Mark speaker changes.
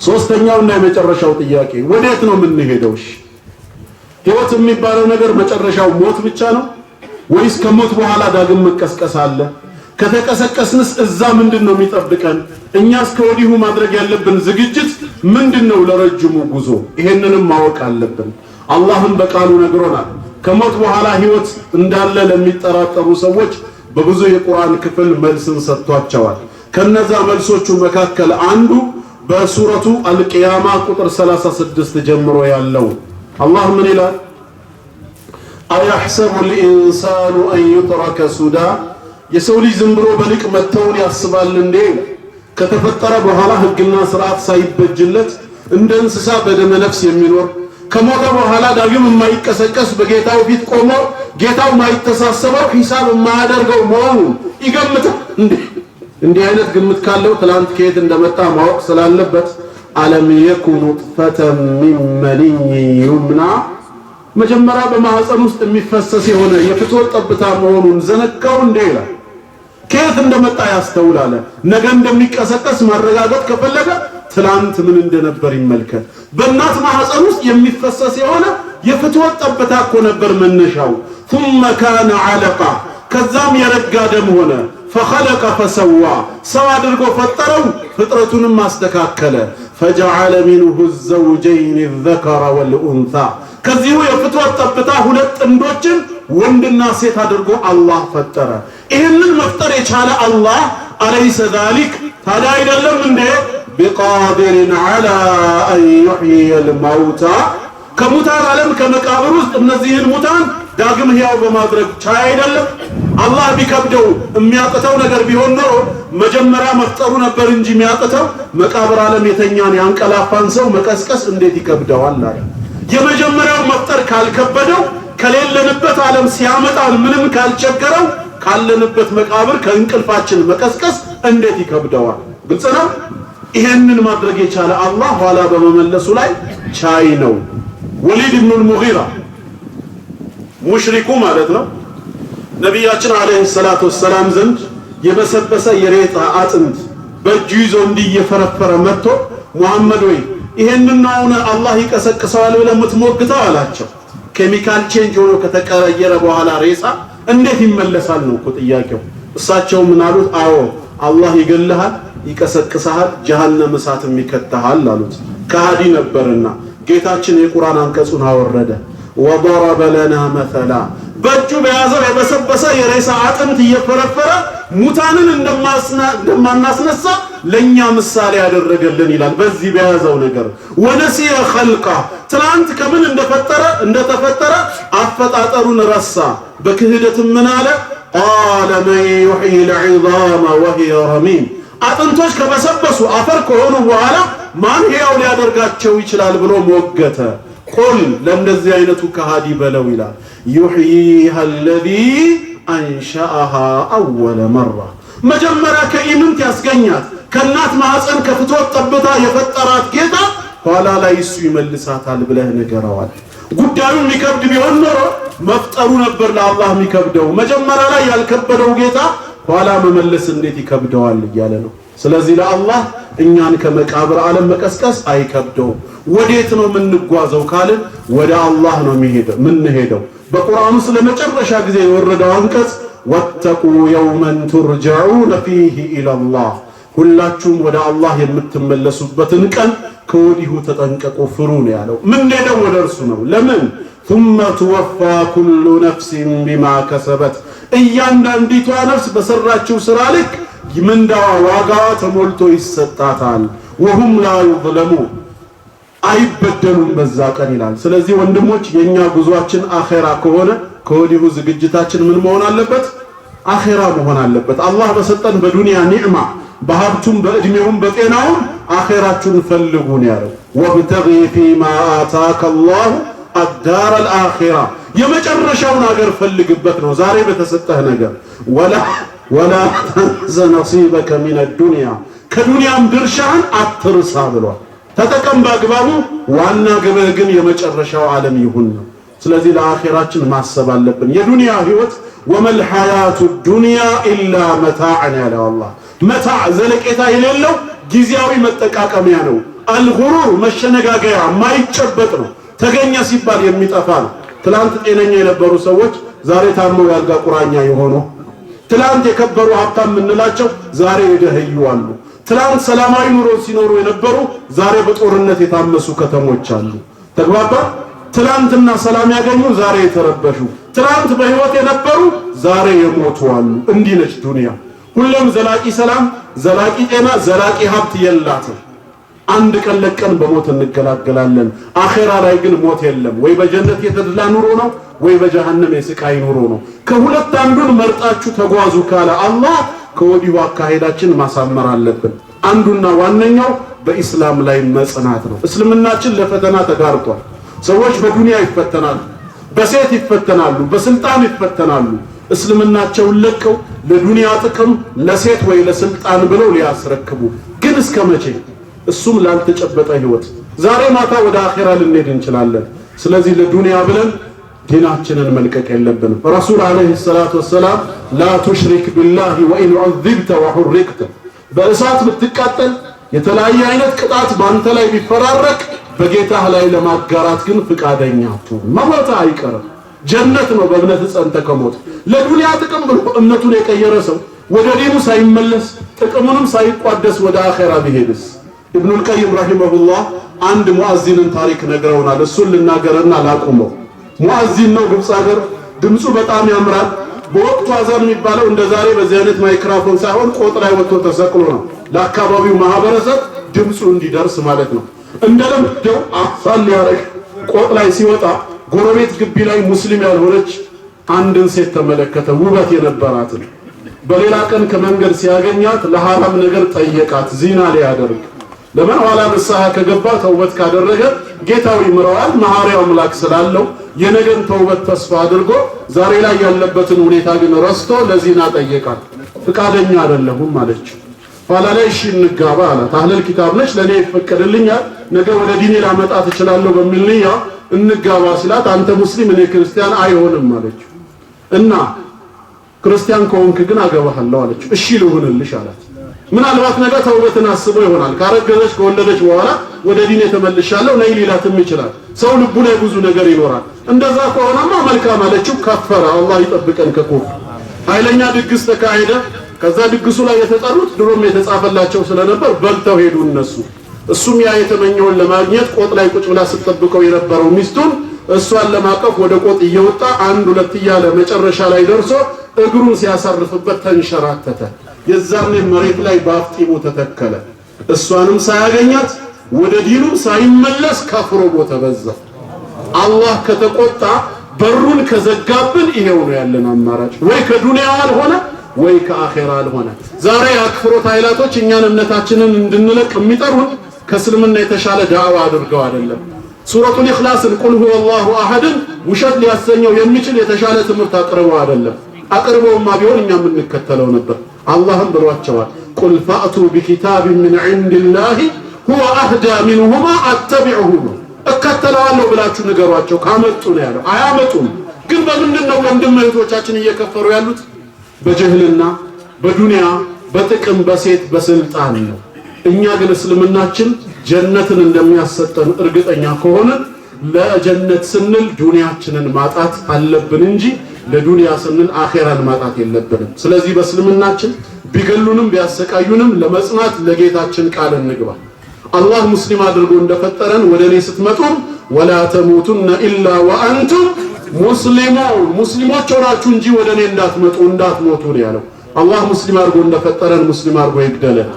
Speaker 1: ሶስተኛውና የመጨረሻው ጥያቄ ወዴት ነው የምንሄደው? እሺ ህይወት የሚባለው ነገር መጨረሻው ሞት ብቻ ነው ወይስ ከሞት በኋላ ዳግም መቀስቀስ አለ? ከተቀሰቀስንስ እዛ ምንድን ነው የሚጠብቀን? እኛስ ከወዲሁ ማድረግ ያለብን ዝግጅት ምንድን ነው ለረጅሙ ጉዞ? ይሄንንም ማወቅ አለብን። አላህም በቃሉ ነግሮናል። ከሞት በኋላ ህይወት እንዳለ ለሚጠራጠሩ ሰዎች በብዙ የቁርአን ክፍል መልስን ሰጥቷቸዋል። ከነዛ መልሶቹ መካከል አንዱ በሱረቱ አልቅያማ ቁጥር 36 ጀምሮ ያለው አላህ ምን ይላል? أيحسب الإنسان أن يترك سدى፣ የሰው ልጅ ዝም ብሎ በልቅ መተውን ያስባል እንዴ? ከተፈጠረ በኋላ ህግና ስርዓት ሳይበጅለት እንደ እንስሳ በደመ ነፍስ የሚኖር፣ ከሞተ በኋላ ዳግም የማይቀሰቀስ፣ በጌታው ፊት ቆሞ ጌታው ማይተሳሰበው፣ ሂሳብ የማያደርገው መሆኑን ይገምታል እንዴ? እንዲህ አይነት ግምት ካለው ትላንት ከየት እንደመጣ ማወቅ ስላለበት ألم يك نطفة من مني يمنى፣ መጀመሪያ በማህፀን ውስጥ የሚፈሰስ የሆነ የፍትወት ጠብታ መሆኑን ዘነጋው እንዴ ይላል። ከየት እንደመጣ ያስተውላል። ነገ እንደሚቀሰቀስ ማረጋገጥ ከፈለገ ትላንት ምን እንደነበር ይመልከት። በእናት ማህፀን ውስጥ የሚፈሰስ የሆነ የፍትወት ጠብታ እኮ ነበር መነሻው። ثم كان علقة፣ ከዛም የረጋ ደም ሆነ። فخلق فسوى፣ ሰው አድርጎ ፈጠረው፣ ፍጥረቱንም አስተካከለ። فجعل منه الزوجين الذكر والأنثى፣ ከዚሁ የፍትወት ጠብታ ሁለት ጥንዶችን ወንድና ሴት አድርጎ አላህ ፈጠረ። ይህንን መፍጠር የቻለ አላህ أليس ذلك፣ ታዲያ አይደለም እንዴ بقادر على أن يحيي الموتى፣ ከሙታን ዓለም ከመቃብር ውስጥ እነዚህን ሙታን ዳግም ሕያው በማድረግ ቻይ አይደለም? አላህ ቢከብደው የሚያቅተው ነገር ቢሆን ኖሮ መጀመሪያ መፍጠሩ ነበር እንጂ የሚያቅተው መቃብር ዓለም የተኛን ያንቀላፋን ሰው መቀስቀስ እንዴት ይከብደዋል አለ። የመጀመሪያው መፍጠር ካልከበደው፣ ከሌለንበት ዓለም ሲያመጣን ምንም ካልቸገረው፣ ካለንበት መቃብር ከእንቅልፋችን መቀስቀስ እንዴት ይከብደዋል? ግልጽ ነው። ይሄንን ማድረግ የቻለ አላህ ኋላ በመመለሱ ላይ ቻይ ነው። ወሊድ ኢብኑል ሙጊራ ሙሽሪኩ ማለት ነው። ነቢያችን عليه الصلاة والسلام ዘንድ የበሰበሰ የሬሳ አጥንት በእጁ ይዞ እንዲህ እየፈረፈረ መጥቶ ሙሐመድ ወይ ይሄንን ነው አሁን አላህ ይቀሰቅሰዋል ብለህ የምትሞግተው አላቸው። Chemical change ሆኖ ከተቀየረ በኋላ ሬሳ እንዴት ይመለሳል ነው እኮ ጥያቄው። እሳቸው ምን አሉት? አዎ አላህ ይገልሃል፣ ይቀሰቅሰሃል፣ ጀሃነም እሳትም ይከተሃል አሉት። ከሃዲ ነበርና ጌታችን የቁርአን አንቀጹን አወረደ። وضرب لنا مثلا፣ በእጁ በያዘው የበሰበሰ የሬሳ አጥንት እየፈረፈረ ሙታንን እንደማናስነሳ ለኛ ምሳሌ ያደረገልን ይላል። በዚህ በያዘው ነገር ونسي خلقه፣ ትናንት ከምን እንደፈጠረ እንደተፈጠረ አፈጣጠሩን ረሳ። በክህደትም ምን አለ? قال من يحيي العظام وهي رميم፣ አጥንቶች ከበሰበሱ አፈር ከሆኑ በኋላ ማን ሕያው ሊያደርጋቸው ይችላል ብሎ ሞገተ። قل፣ ለእንደዚህ አይነቱ ከሃዲ በለው ይላል يحييها الذي أنشأها أول مرة፣ መጀመሪያ ከኢምንት ያስገኛት፣ ከእናት ማህፀን ከፍትወት ጠብታ የፈጠራት ጌታ ኋላ ላይ እሱ ይመልሳታል ብለህ ንገረዋል። ጉዳዩ የሚከብድ ቢሆን ኖሮ መፍጠሩ ነበር ለአላህ የሚከብደው። መጀመሪያ ላይ ያልከበደው ጌታ ኋላ መመለስ እንዴት ይከብደዋል እያለ ነው። ስለዚህ ለአላህ እኛን ከመቃብር ዓለም መቀስቀስ አይከብደውም። ወዴት ነው የምንጓዘው ካልን ወደ አላህ ነው የምንሄደው። በቁርአን ውስጥ ለመጨረሻ ጊዜ የወረደው አንቀጽ واتقوا يوما ترجعون فيه إلى الله፣ ሁላችሁም ወደ አላህ የምትመለሱበትን ቀን ከወዲሁ ተጠንቀቁ፣ ፍሩ ነው ያለው። ምንሄደው ወደ እርሱ ነው። ለምን? ثم توفى كل نفس بما كسبت፣ እያንዳንዲቷ ነፍስ በሰራችው ስራ ልክ ምንዳዋ ዋጋዋ ተሞልቶ ይሰጣታል። وهم لا يظلمون፣ አይበደሉም በዛ ቀን ይላል። ስለዚህ ወንድሞች የኛ ጉዟችን አኼራ ከሆነ ከወዲሁ ዝግጅታችን ምን መሆን አለበት? አኼራ መሆን አለበት። አላህ በሰጠን በዱንያ ኒዕማ በሀብቱም በእድሜውም በጤናውም አኼራችሁን ፈልጉ ነው ያለው። وابتغ فيما آتاك الله الدار الآخرة፣ የመጨረሻውን አገር ፈልግበት ነው ዛሬ በተሰጠህ ነገር። ولا تنس نصيبك من الدنيا፣ ከዱንያም ድርሻህን አትርሳ ብሏል። ተጠቀም በአግባቡ፣ ዋና ግብህ ግን የመጨረሻው ዓለም ይሁን ነው። ስለዚህ ለአኼራችን ማሰብ አለብን። የዱንያ ህይወት وما الحياة الدنيا إلا متاع ነው ያለው አላህ። متاع ዘለቄታ የሌለው ጊዜያዊ መጠቃቀሚያ ነው። الغرور መሸነጋገያ ማይጨበጥ ነው። ተገኘ ሲባል የሚጠፋ ነው። ትላንት ጤነኛ የነበሩ ሰዎች ዛሬ ታመው ያልጋ ቁራኛ የሆኑ፣ ትላንት የከበሩ ሀብታም የምንላቸው ዛሬ የደህዩ አሉ። ትላንት ሰላማዊ ኑሮ ሲኖሩ የነበሩ ዛሬ በጦርነት የታመሱ ከተሞች አሉ። ተግባባ። ትላንትና ሰላም ያገኙ ዛሬ የተረበሹ፣ ትላንት በህይወት የነበሩ ዛሬ የሞቱ አሉ። እንዲህ ነች ዱንያ። ሁሌም ዘላቂ ሰላም፣ ዘላቂ ጤና፣ ዘላቂ ሀብት የላትም። አንድ ቀን ለቀን በሞት እንገላገላለን። አኼራ ላይ ግን ሞት የለም። ወይ በጀነት የተድላ ኑሮ ነው፣ ወይ በጀሃነም የስቃይ ኑሮ ነው። ከሁለት አንዱን መርጣችሁ ተጓዙ ካለ አላህ ከወዲሁ አካሄዳችን ማሳመር አለብን። አንዱና ዋነኛው በኢስላም ላይ መጽናት ነው። እስልምናችን ለፈተና ተጋርጧል። ሰዎች በዱንያ ይፈተናሉ፣ በሴት ይፈተናሉ፣ በስልጣን ይፈተናሉ። እስልምናቸውን ለቀው ለዱንያ ጥቅም ለሴት ወይ ለስልጣን ብለው ሊያስረክቡ ግን እስከ መቼ? እሱም ላልተጨበጠ ህይወት። ዛሬ ማታ ወደ አኼራ ልንሄድ እንችላለን። ስለዚህ ለዱንያ ብለን ዲናችንን መልቀቅ የለብንም። ረሱል عليه الصلاة والسلام لا تشرك بالله وإن عذبت وحرقت፣ በእሳት ብትቃጠል የተለያየ አይነት ቅጣት በአንተ ላይ ቢፈራረቅ በጌታህ ላይ ለማጋራት ግን ፍቃደኛ አትሁን። መሞት አይቀርም። ጀነት ነው በእምነት ጸንተህ ከሞት። ለዱንያ ጥቅም ብሎ እምነቱን የቀየረ ሰው ወደ ዲኑ ሳይመለስ ጥቅሙንም ሳይቋደስ ወደ አኼራ ቢሄድስ? ኢብኑል ቀይም رحمه الله አንድ ሙአዚንን ታሪክ ነግረውናል። እሱን ልናገርና ላቁመው። ሙአዚን ነው፣ ግብፅ ሀገር። ድምፁ በጣም ያምራል። በወቅቱ አዛን የሚባለው እንደ ዛሬ በዚህ አይነት ማይክራፎን ሳይሆን ቆጥ ላይ ወጥቶ ተሰቅሎ ነው፣ ለአካባቢው ማህበረሰብ ድምፁ እንዲደርስ ማለት ነው። እንደለመደው አዛን ሊያደርግ ቆጥ ላይ ሲወጣ ጎረቤት ግቢ ላይ ሙስሊም ያልሆነች አንድን ሴት ተመለከተ፣ ውበት የነበራትን። በሌላ ቀን ከመንገድ ሲያገኛት ለሐራም ነገር ጠየቃት፣ ዚና ሊያደርግ። ለምን ኋላ ንስሐ ከገባ ተውበት ካደረገ ጌታው ይምረዋል፣ መሐሪያው አምላክ ስላለው የነገን ተውበት ተስፋ አድርጎ ዛሬ ላይ ያለበትን ሁኔታ ግን ረስቶ ለዚና ጠየቃት። ፍቃደኛ አይደለሁም አለችው። ኋላ ላይ እሺ እንጋባ አላት። አህለል ኪታብ ነች፣ ለኔ ይፈቀድልኛል፣ ነገ ወደ ዲኔ ላመጣት እችላለሁ በሚል ንያ እንጋባ ሲላት አንተ ሙስሊም እኔ ክርስቲያን አይሆንም አለችው። እና ክርስቲያን ከሆንክ ግን አገባሃለሁ አለችው። እሺ ልሁንልሽ አላት። ምናልባት ነገ ተውበትን አስቦ ይሆናል። ካረገዘች ከወለደች በኋላ ወደ ዲኔ ተመልሻለሁ ነይ ሊላትም ይችላል። ሰው ልቡ ላይ ብዙ ነገር ይኖራል። እንደዛ ከሆነማ መልካም አለችው። ከፈረ። አላህ ይጠብቀን ከኩፍር። ኃይለኛ ድግስ ተካሄደ። ከዛ ድግሱ ላይ የተጠሩት ድሮም የተጻፈላቸው ስለነበር በልተው ሄዱ እነሱ። እሱም ያ የተመኘውን ለማግኘት ቆጥ ላይ ቁጭ ብላ ስትጠብቀው የነበረው ሚስቱን እሷን ለማቀፍ ወደ ቆጥ እየወጣ አንድ ሁለት እያለ መጨረሻ ላይ ደርሶ እግሩን ሲያሳርፍበት ተንሸራተተ። የዛኔ መሬት ላይ በአፍጢሙ ተተከለ። እሷንም ሳያገኛት ወደ ዲኑ ሳይመለስ ከፍሮ ሞተ። በዛ አላህ ከተቆጣ በሩን ከዘጋብን ይሄው ነው ያለን አማራጭ፣ ወይ ከዱንያ አልሆነ ወይ ከአኼራ አልሆነ። ዛሬ አክፍሮት ኃይላቶች እኛን እምነታችንን እንድንለቅ የሚጠሩን ከእስልምና የተሻለ ዳዕዋ አድርገው አይደለም። ሱረቱል ኢኽላስን قل هو الله أحد ን ውሸት ሊያሰኘው የሚችል የተሻለ ትምህርት አቅርበው አይደለም። አቅርበውማ ቢሆን እኛ የምንከተለው ነበር። አላህም ብሏቸዋል قل فأتوا بكتاب من عند الله هو أهدى منهما أتبعه ነው፣ እከተለዋለሁ ብላችሁ ንገሯቸው ካመጡ ነው ያለው። አያመጡም። ግን በምንድን ነው ወንድም እህቶቻችን እየከፈሩ ያሉት? በጅህልና፣ በዱንያ፣ በጥቅም፣ በሴት፣ በስልጣን ነው። እኛ ግን እስልምናችን ጀነትን እንደሚያሰጠን እርግጠኛ ከሆነ ለጀነት ስንል ዱንያችንን ማጣት አለብን እንጂ ለዱንያ ስንል አኼራን ማጣት የለብንም። ስለዚህ በእስልምናችን ቢገሉንም ቢያሰቃዩንም ለመጽናት ለጌታችን ቃል እንግባ። አላህ ሙስሊም አድርጎ እንደፈጠረን ወደ እኔ ስትመጡም ولا تموتن إلا وأنتم مسلمون፣ ሙስሊሞች ሆናችሁ እንጂ ወደ እኔ እንዳትመጡ እንዳትሞቱ ነው ያለው። አላህ ሙስሊም አድርጎ እንደፈጠረን ሙስሊም አድርጎ ይግደለን።